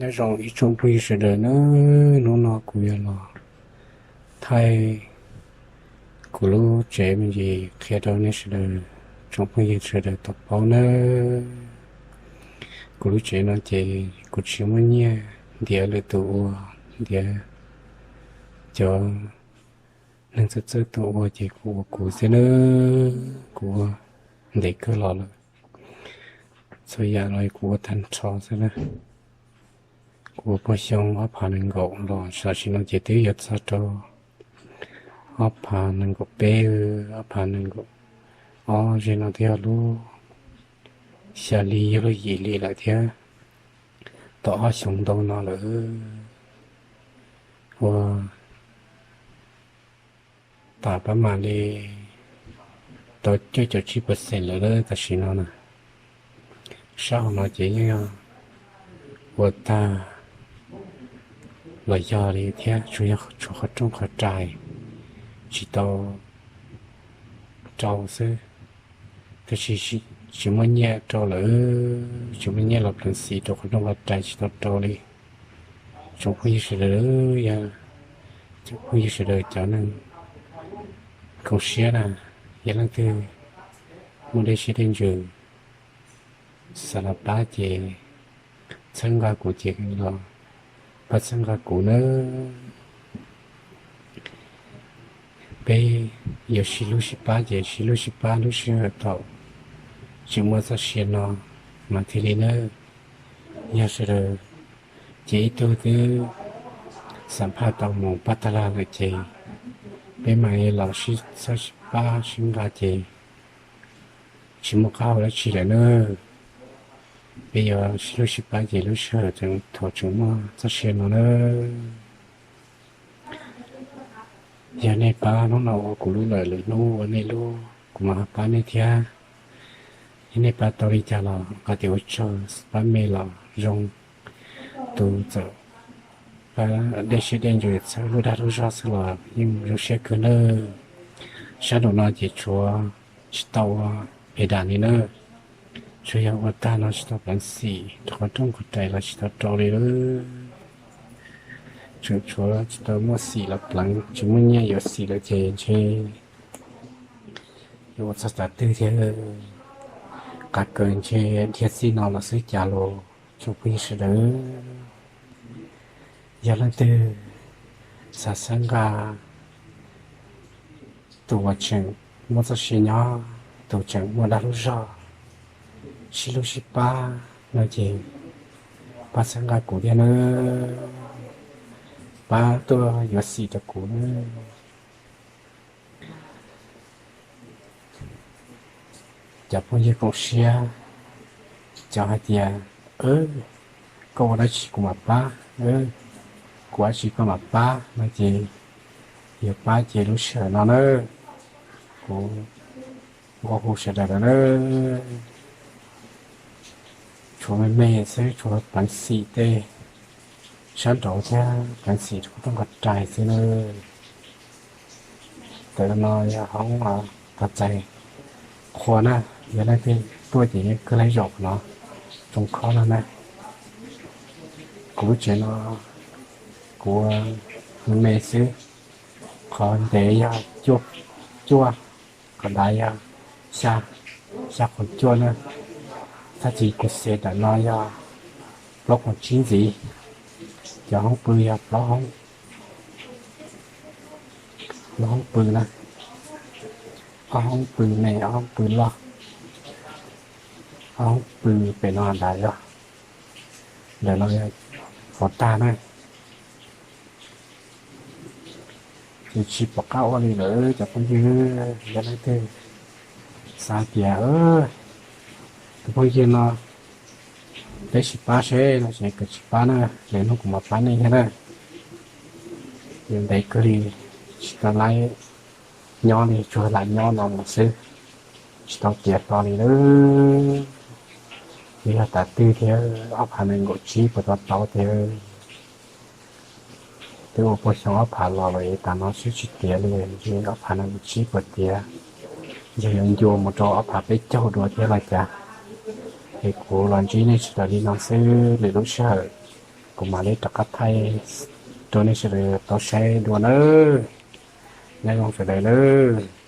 Nyob zoo ib tsoom phooj ywg sawv daws na, hnub no kuv yuav los thaij kuv lub tsev me ntsis qhia rau nej sawv daws, tsoom phooj ywg sawv daws tau paub nawb. Kuv lub tsev no ces kuv tsis muaj nyiaj ntiav lwm tus ua, ntiav cov neeg txawj txawj tau ua ces kuv ua kuv xwb nawb. Kuv ua ntev kawg los lawm, txhua yam los kuv ua tag nrho xwb na. Kuv ua puag xyoo ob phav nees nkaum los tam sim no ces twb yuav txog rau ob phav nees nkaum peb, ob phav nees nkaum ob, ze no twb yog lub xya hli yog lub yim hli lawm thiab. Tau ob xyoos ntau no lawm, ua tas pab mam li tau cuaj caum tsib percent lawm tam sim no na. Sab hauv no ces yeej yog ua tag los yog li thiab, tsuas yog tshuav qhov rooj qhov rais tsis tau rau xwb. Tab sis tsis muaj nyiaj rau lawm, tsis muaj nyiaj los pleev xim rau qhov rooj qhov rais tsis tau rau li. Tsoom phooj ywg sawv daws, yog cov phooj ywg sawv daws cov neeg koom siab na, yog leej twg muaj dej siab dej ntsws xav los pab ces txhawb nqa kuv ces los pab txhawb nqa kuv nawb. Peb yuav sib hlub sib pab ces sib hlub sib pab lub sij hawm thaum tseem muaj txoj sia no mas thiaj li nawb. Yog sawv daws ces ib tug twb xam phaj tau mus pab tag lawm ces peb mam li los sib txhawb sib pab sib nqa ces tsis muaj qab hau dab tsi lawm nawb. Peb yuav sib hlub sib pab ces lub sij hawm thaum tseem muaj txoj sia no nawb. Yog nej pab hnub no ua kuv lub lawm, lwm hnub ua nej lub kuv mam ho pab nej thiab. Yog nej pab tau li cas los hais tias ua tsaug, pab me los zoo, tus txawm pab dej siab dej ntsws txhawb lub dag lub zog xwb los yeej zoo siab kawg nawb. Sab nraum no ces tshuav tsis tau ua pes das li nawb, tsuas yog ua tag no tsis tau pleev xim rau qhov rooj qhov rais los tsis tau rau li. Tseem tshuav tsis tau muaj xim los pleev, tsis muaj nyiaj yuav xim lawm ces ntshe yuav ua txog tav twg thiab, qav kaws ntshe dhia txij no los xwb cas los tsoom phooj ywg sawv daws. Yog leej twg xav txhawb nqa tus uas tseem muaj txoj sia nyob, tus tseem muaj dag lub zog, sib hlub sib pab no ces pab txhawb nqa kuv thiab nawb, pab tuaj yuav xim rau kuv nawb. Cov phooj ywg koom siab, cov hais tias koj ua dab tsi kuv mam pab, kuv ua dab tsi koj mam pab no ces yog pab ces lub sij hawm no na kuv nqua hu sawv daws lawm na, tshuav me me xwb, tshuav pleev xim tej sab nraud thiab pleev xim rau qhov rooj qhov rais xwb na. Ntawm no yog hoob tog txais qhua na, yog leej twg tuaj ces yeej kawg laib zaum no, tsoo khob no na. Kuv lub tsev no kuv me me xwb, qhov ntev yog cuaj, qhov dav yog xya, xya qhov cuaj na. Txhab txis kuv xev ntawm no yog plaub qhov tsib ntxiv. Cov hoob pw yog plaub hoob, plaub hoob pw na, ob hoob pw me, ob hoob pw loj, ob hoob pw pem no nrad yog, ntawm no yog hauv tag na. Ces tsis pom qab ua li lawm cov phooj ywg, yog leej twg xav tias tus phooj ywg no peb sib pab seb no ces kawg tsis pab na, lwm hnub kuv mam pab nej thiab na. Yuav ntev kawg li, tsis tau laib nyob li, tsuas lam nyob no mus xwb, tsis tau tiav to li lawm. Twb yog tav twg thiab, ob phav nees nkaum tsib puas tau tau tiag. Twb ua puag xyoo ob phav los lawm es tas no xwb tsis tiav li, ntshe ob phav nees nkaum tsib puas tiav, ntshe yuav ncua mus rau ob phav peb caug dua thiab los cas. Es kuv los ntsib nej sawv daws li no xwb, lwm lub sij hawm Kuv mam li rov qab thaij rau nej sawv daws tau saib dua nawb. Nyob zoo sawv daws nawb.